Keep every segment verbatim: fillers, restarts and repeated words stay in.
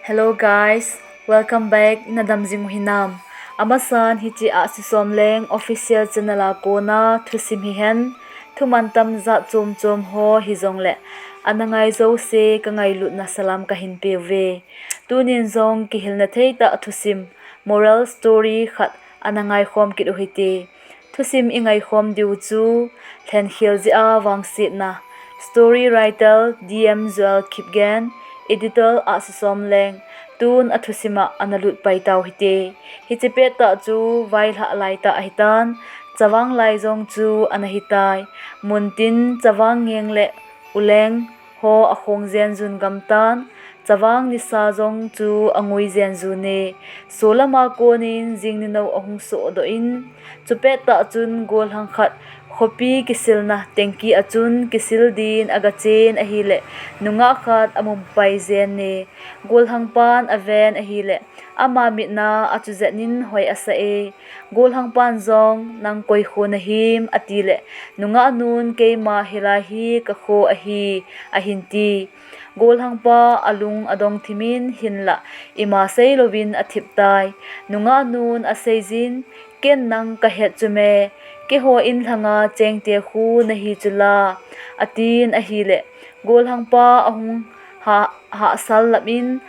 Hello guys, welcome back. Nadam jing u hinam? Amasan hiche Ahsi Somleng official channel a kona thusim hihen, thumantam jat chom chom ho hijongle ana ngai jouse kangailutna salam kahin peuve. Tunin jong kihilna theitah thusim, moral story khat ana ngaikhom kit u hite. Thusim ingaikhom diu chu Lhenkhel jeh a vangsetna, story writer D M Joel Kipgen, editor Ahsi Somleng. Tun athusima ana lut pai tau hite. Hiche pettah chu vailhah laitah ahitan, Chavang lai jong chu ana hitai. Muntin Chavang Ngeng le Uleng ho akhong jen jun gamtan, Chavang Nisa jong chu angui jen june. Solama konin jing ninou ahung sohdoh in, chupettah chun gollhang khat khopi kisilna tengki a chun kisil din agachen ahile, nungah khat amum pai jenne. Gollhangpan aven ahile, ama mitna achu jetnin hoi asah e. Gollhangpan jong, nang koi kho nahim, atile, nungahnun, keima hilai hi kakho ahi, ahin ti. Gollhangpa alung adong thimin hinlah ima seilouvin athip tai. Nungahnun aseijin, ken nang kahet chu me, keiho inlhanga chengte khu nahi chula, atin ahile, gollhangpa ahung ha, hahsal lamin,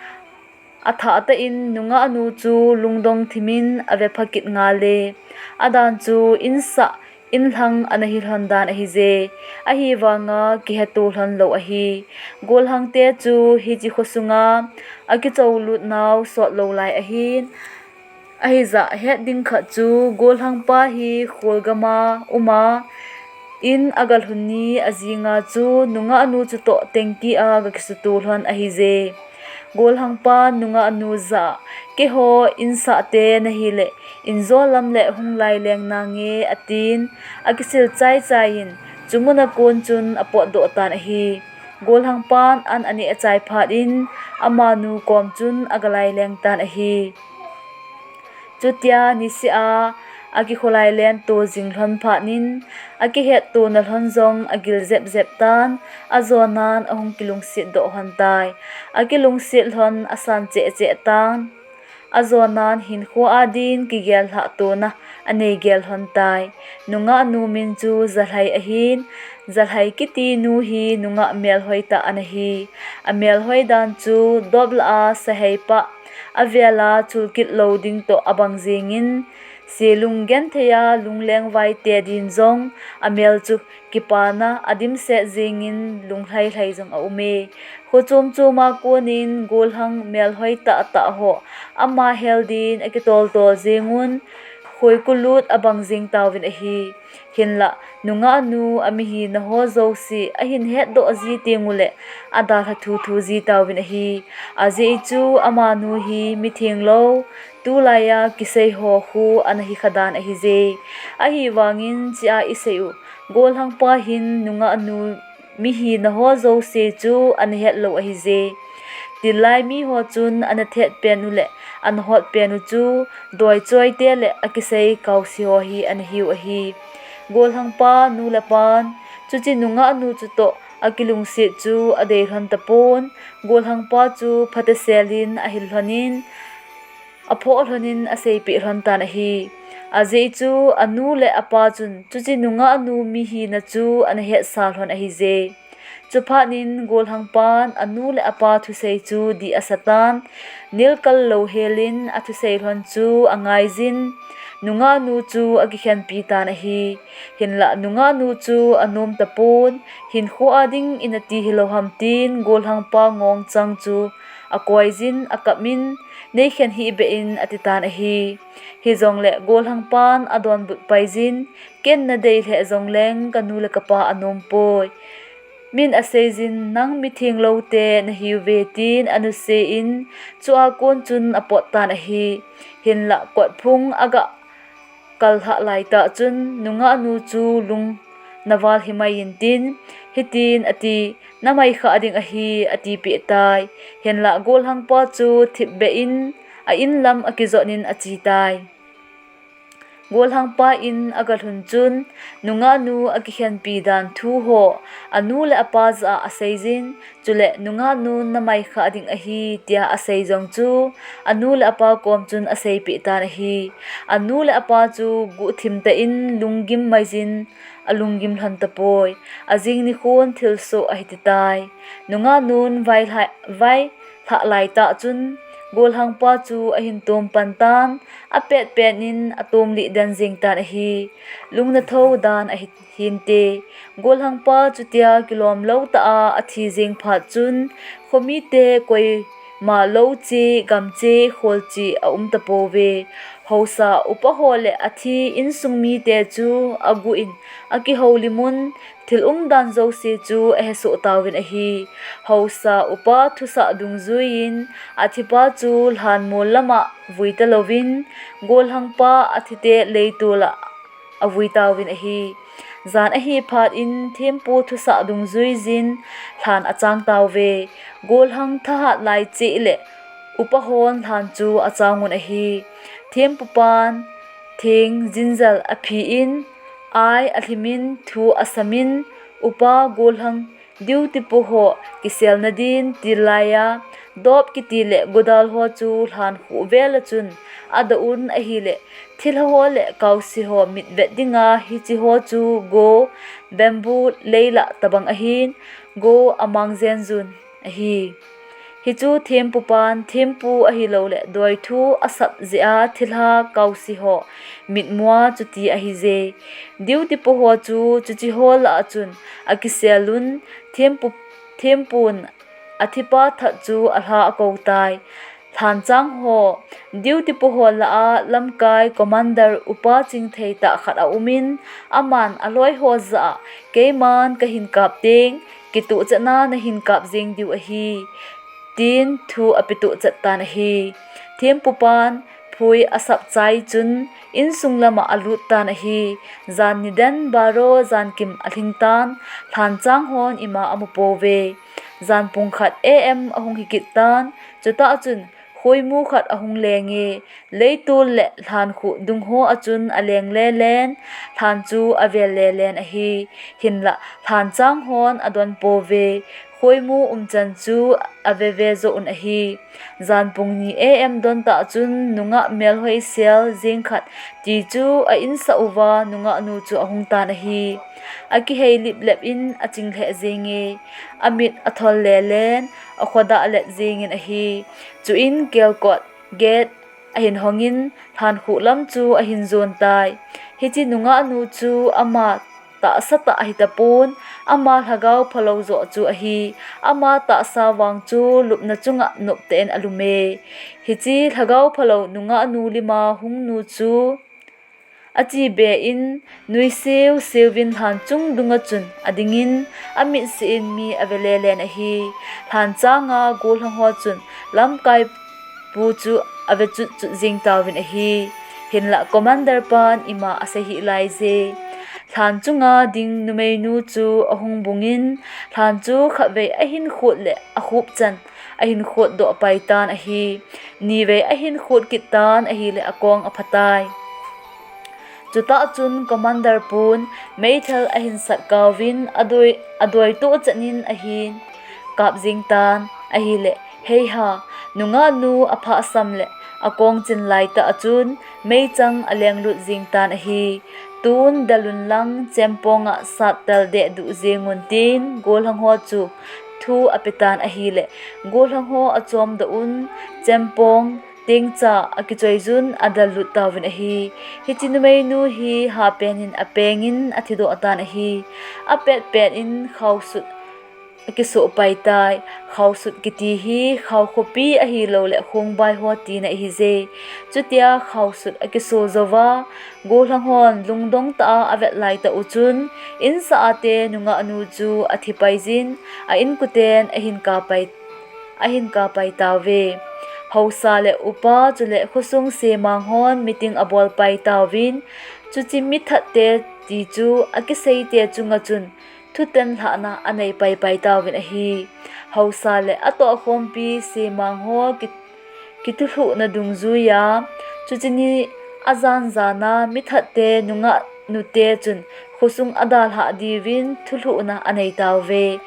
athahtah in nungahnu chu lungdong thimin avepha kit ngale. Adan chu insah, inlhang ana hilhon dan ahije. Ahivanga kiheto lhon lou ahi. Gollhangte chu hiche khosunga akichoulut nau sotlou lai ahin, ahijeh het ding khat chu gollhangpa hi kholgama uma in agalhun ni ajinga chu nungahnu chutoh tengki a gakisuto lhon ahije. Gollhangpan nungahnu jah a, keiho insahte nahile, injol lam le hung laileng nange, atin, akisil chaichai in, chumuna kon chun apotdoh tan ahi. Gollhangpan an aneh achai phat in, amanu kom chun agalaileng tan ahi. Chutia niseh a akikholai lento jing lhon phatnin, akihettona lhon jong agil jepjep tan, ajonan ahung kilungsetdoh lhon tai. Akilungset lhon asan chehcheh tan, ajonan hinkho a din kigel lhahtona anei gel lhon tai. Nungahnu min chu Jalhai ahin, Jalhai kiti nu hi nungah melhoitah anahi. Amelhoi dan chu doplah a saheipah, avela chulkit lou ding toh abang jengin, selung genthei a lunglengvai te din jong amel chu kipana adimset jengin lunglhailhai jong aume. Kho chomchoma konin gollhang melhoi tahtah ho ama hel din akitoltol jengun, khoikulut abang jeng tauvin ahi. Hinlah, nungahnu amihina ho jouse ahin hetdoh ji tengule, adalha thuthu ji tauvin ahi. Ajeh chu amanu hi mitheng lou, tulaiya kiseiho khu ana hikha dan ahije. Ahivangin chea isei u, gollhangpa hin nungahnu mihina ho jouse chu ana hetlou ahije. Tillai miho chun ana thet pen u le ana hot pen u chu doichoite le akisei kaose ho hi ana hiu ahi. Gollhangpa nu le pan chuche nungahnu chutoh akilungset chu adei lhon tapon, gollhangpa chu phateselin ahil lhonin, aphoh lhonin aseipeh lhon tan ahi. Ajeh chu anu le apa chun chuche nungahnu mihina chu ana hetsa lhon ahije. Chuphatnin gollhangpan anu le apa thusei chu dih asatan, nilkal louhelin athusei lhon chu angaijin, nungahnu chu akikhenpi tan ahi. Hinlah nungahnu chu anom tapon, hinkho a dingin ati hilou ham tin gollhangpa ngongchang chu akoijin akapmin, neikhen hihbeh in atitan ahi. Hijongle gollhangpan adonbut paijin, ken nadei lheh jongleng kanu le kapa anompoi. Min aseijin, nang mitheng loute nahiuve tin anusein, chua kon chun apot tan ahi. Hinlah kotphung aga kal lhah laitah chun nungahnu chu lung naval himai intin, hitin ati, namai khah ding ahi, atipeh tai. Hinlah gollhangpa chu thipbeh in a inlam akijotnin achetai. Golhangpa in agalhun chun, nungahnu akikhenpi dan thu ho anu le apa jah a aseijin, chule nungahnun namai khah ding ahi, tia asei jong chu anu le apa kom chun aseipeh tan ahi. Anu le apa chu guhthim tah in lunggim maijin alunggim lhon tapoi. Ajing nikhon thilsoh ahi titai. Nungahnun vailhah, vailhah laitah chun, golhangpa chu ahin tom pan tan, apetpet in atom lih den jeng tan ahi. Lungna thou dan ahi hinte. Golhangpa chutia kilom lou tah a athi jeng phat chun, khomite koima lou cheh, gam cheh, khol cheh aum tapouve. Haosa upa ho le athi insung mite chu aguh in akihoulim un, thil umdan jouse chu ahesoh tauvin ahi. Haosa upa thusah dungjuiyin athipa chu lhanmol lama vui talouvin, golhangpa athite leitol a avui tauvin ahi. Jan ahi phat in thempu thusah dungjuiyin lhan achang tauve. Golhang thahat lai cheh le upa hon lhan chu achang un ahi. Thempupan theng jingjal aphi in, ai alhim in, thu asam in, upa golhang duty pu ho kiselna din til laiya, dop kiti le godal ho chu lhan khuh vel a chun adoh un ahile, thilha ho le kaose ho mitvet dinga hiche ho chu go, bamboo, lei lah tabang ahin, go amang jenjun ahi. Hichu thempupan thempu ahilouleh doithu asap jeh a thilha, kaose ho mitmua chuti ahije. Duty pu ho chu chuche ho lah a chun akisel un, thempu, thempun athipa that chu alha akou tai. Lhanchang ho, duty pu ho lah a lamkai commander upa chingthei tah khat aum in, aman aloi ho jah a, keiman kahin kap teng, kitohchetna nahin kap jeng diu ahi, tin thu apetohchet tan ahi. Thempupan phui asap chai chun insung lama alut tan ahi. Jan niden baro jankim alhing tan, lhanchang hon ima amu pouve. Jan pung khat A M ahung hi kit tan, chutah chun khoimu khat ahung lenge, leitol le lhan khuh dung ho a chun aleng lelen, lhan chu avel lelen ahi. Hinlah lhanchang hon adon pouve, khoimu umchan chu aveve joh un ahi. Jan pung ni A M don tah chun nungah melhoi sel jeng khat ti chu a insah uva nungahnu chu ahung tan ahi. Akihei liplep in aching lheh jenge, amit athol lelen, akhodah let jengin ahi. Chuin kelkot gate ahin hongin lhan khuh lam chu ahin jon tai. Hiche nungahnu chu ama tahsa tah ahi tapon, ama lhagao phalou joh chu ahi. Ama tahsa vang chu lupna chunga noptah in alume. Hiche lhagao phalou nungahnu lima hungnu chu ache be in, nuiseu seuvin lhan chung dunga chun adingin, amitsihin mi ave lelen ahi. Lhanchanga golhang ho chun lamkai pu chu ave chutchut jeng tauvin ahi. Hinlah commander pan ima asei hih laije. Lhan chunga ding numeinu chu ahung bungin, lhan chu khatvei ahin khut le akhup chan ahin khut doh pai tan ahi. Nivei ahin khut kit tan ahile akong aphatai. Chutah chun commander pun meithal ahin sat kauvin adoi, adoi tohchan in ahin kap jeng tan ahile, heiha, nungahnu aphahsam le akong chin laitah a chun meichang alenglut jeng tan ahi. Tun delun lang chempong a sattel dehduh jengun tin golhang ho chu thu apetan ahile, golhang ho achomdoh un, chempong tengcha akichoijun adellut tauvin ahi. Hiche numeinu hi hapen in apengin athidoh tan ahi. Apetpet in khaosut akisoh pai tai. Khaosut kiti hi khao khopi ahiloule khongbai ho tina ahije. Chutia khaosut akisoh jouva, golhang hon lungdong tah a avet laitah u chun, insah a te nungahnu chu athipaijin, a inkoten ahin kapai, ahin kapai tauve. Haosa le upa chule khosung semang hon meeting abolpai tauvin, chuche mithatte ti chu akiseite chunga chun thuten lhahna anei paipai tauvin ahi. Haosa le atohkhompi semang ho ki, kithulhuhna dungjuiya, chuche ni Ajan jana mithat te nungah nute chun khosung adalhah diuvin thulhuhna anei tauve.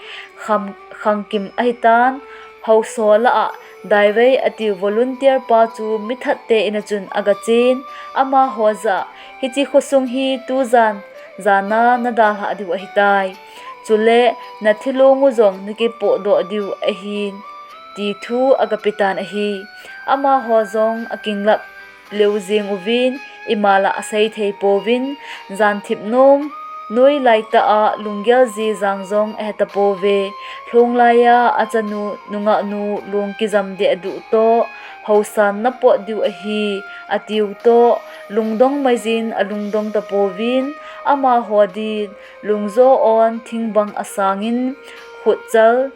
Kham, khangkim ahitan, haosa lah a Daivei atiu volunteer pa chu mithat te ina chun agachen, amaho jah a, hiche khosung hi tujan jana nadalhah diu ahitai. Chule nathilong u jong nakipohdoh diu ahin, ti thu agapetan ahi. Amaho jong akinglap leu jeng uvin, ima lah asei thei pouvin, janthip nom, noi laitah a lunggel jijang jong ahetapouve. Lhonglai a achanu nungahnu lung kijam deh duh toh, haosan napot diu ahi, atiu toh, lungdong maijin alungdong tapouvin, amaho din, lungjo on thingbang asangin, khutchal,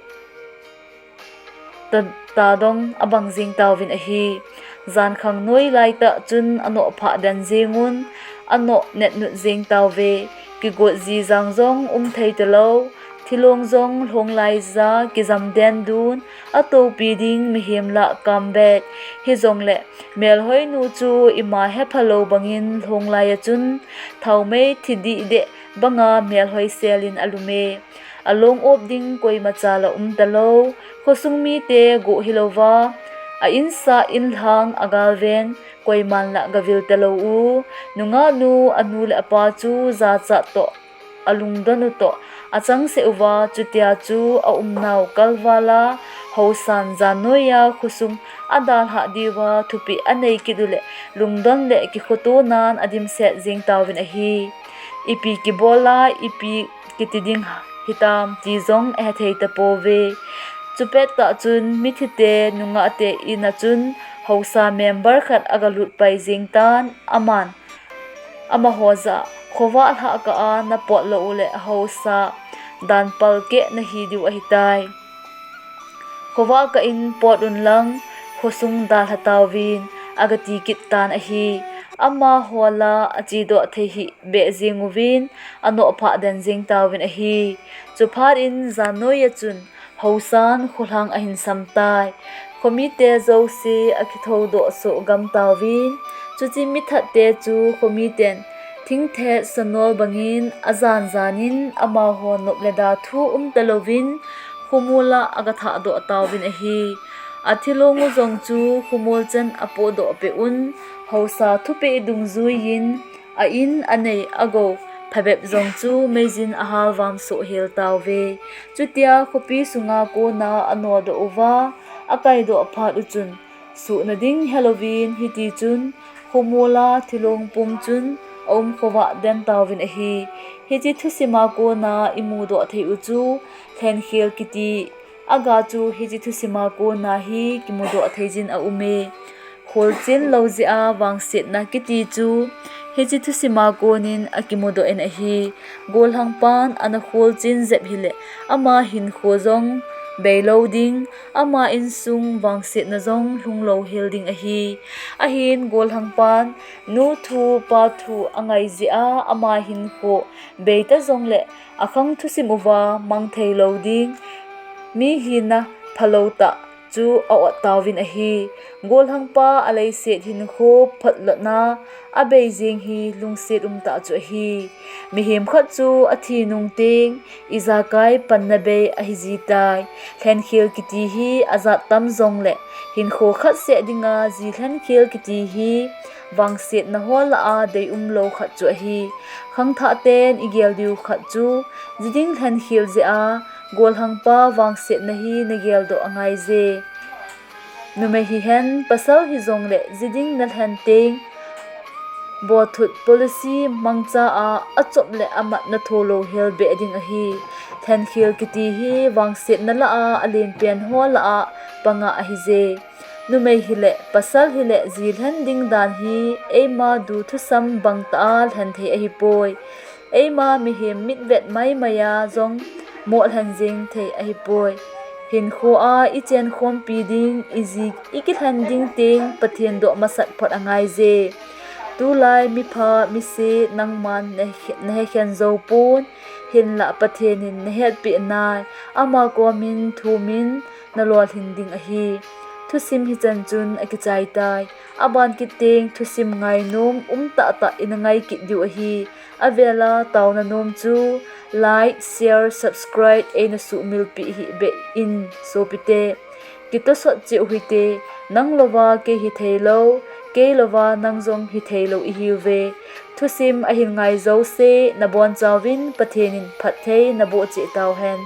ta, tadong abang jeng tauvin ahi. Jankhang noi laitah chun anoh phah den jengun, anoh netnut jeng tauve. Kigot jijang jong umthei talou, thilong jong lhonglai jah a kijam den dun, atoupi ding mihem lah kambet. Hijongle, melhoinu chu ima hephalou bangin lhonglai a chun, thaomei thi dihdeh banga melhoi selin alume. Along op ding koimacha lah umtalou, khosung mite goh hilouva, a insah inlhang agalven, koiman lah gavil talou u. Nungahnu, anu le apa chu jachat toh, alungdon u toh, achangseh uva, chutia chu aumnau kalval a, haosan jan noi a khosung adalhah diuva thupeh anei kit uleh, lungdon le kikhotonan adimset jeng tauvin ahi. Ipi kibol a, ipi kiti ding hitam ti jong ahethei tapouve. Chupettah chun mithite nungahte ina chun haosa member khat agalut pai jeng tan, aman amaho jah a, khovah lhahkah a napot lou uleh haosa dan palkeh nahi diu ahitai. Khovah kah in pot unlang, khosung dalha tauvin, agati kit tan ahi. Amaho lah a achedoh thei hih beh jeng uvin, anoh phah den jeng tauvin ahi. Chuphat in jan noi a chun, haosan kholhang ahin samtai. Khomite jouse akithoudoh soh gam tauvin, chuche mithat te chu khomiten thingthet sanol bangin ajan janin amaho nop le da thu umtalouvin, khomol a agathahdoh tauvin ahi. Athilong u jong chu khomol chan apohdoh peh un, haosa thupeh dungjuiyin, a in anei agou phabep jong chu meijin ahalvam soh hel tauve. Chutia khopi sunga kona anodoh uva, akaidoh phat u chun, suhna ding helouvin hiti chun, khomol a thilong pum chun aum khovah den tauvin ahi. Hiche thusima kona imudoh thei u chu, lhenkhel kiti aga chu hiche thusima kona hi kimudoh theijin aume. Kholchen lou jeh a vangsetna kiti chu hiche thusima konin akimudoh in ahi. Gollhangpan ana kholchen jep hileh, ama hinkho jong beilou ding, ama insung vangsetna jong lhunglou hel ding ahi. Ahin gollhangpan nu thu pa thu angai jeh a ama hinkho beita jongleh, akhang thusim uva mangthei lou ding, mi hina phalou tah chu a-ot tauvin ahi. Gollhangpa aleiset hinkho photlotna abei jeng hi lungset umtah chu ahi. Mihem khat chu athi nungteng, ijakai panna bei ahi jitai. Lhenkhel kiti hi ajat tam jongleh, hinkho khat seh dinga ji lhenkhel kiti hi vangsetna ho lah a deium lou khat chu ahi. Khangthah ten igel diu khat chu, ji ding lhenkhel jeh a gollhangpa vangsetna hi nageldoh angaije. Numei hihen, pasal hijongleh ji ding nalhen teng, bolthut policy mangcha a achop le amat natho lou hel beh ding ahi. Lhenkhel kiti hi vangsetna lah a alenpen ho lah a panga ahije. Numei hileh, pasal hileh ji lhen ding dan hi eima du thusam bangtah a lhen thei ahipoi. Eima mihem mitvet maimai a jong moh lhen jeng thei ahipoi. Hinkho a ichenkhompi ding, iji ikilhen ding teng Pathen doh masat phot angaije. Tulai mipha mise nangman nahe, nahekhen joupon, hinlah Pathen in nahetpeh nai, ama komin thumin nalolhin ding ahi. Thusim hichan chun akichai tai. Aban kit teng thusim ngainom umtah tah ina ngai kit diu ahi. Avela taona nom chu like, share, subscribe eina suhmilpeh hih beh in sopite. Kitosot cheh u hite, nang louva kei hitheilou, kei louva nang jong hitheilou ihiuve. Thusim ahin ngai jouse nabonchauvin Pathen in phatthei naboh cheh tauhen.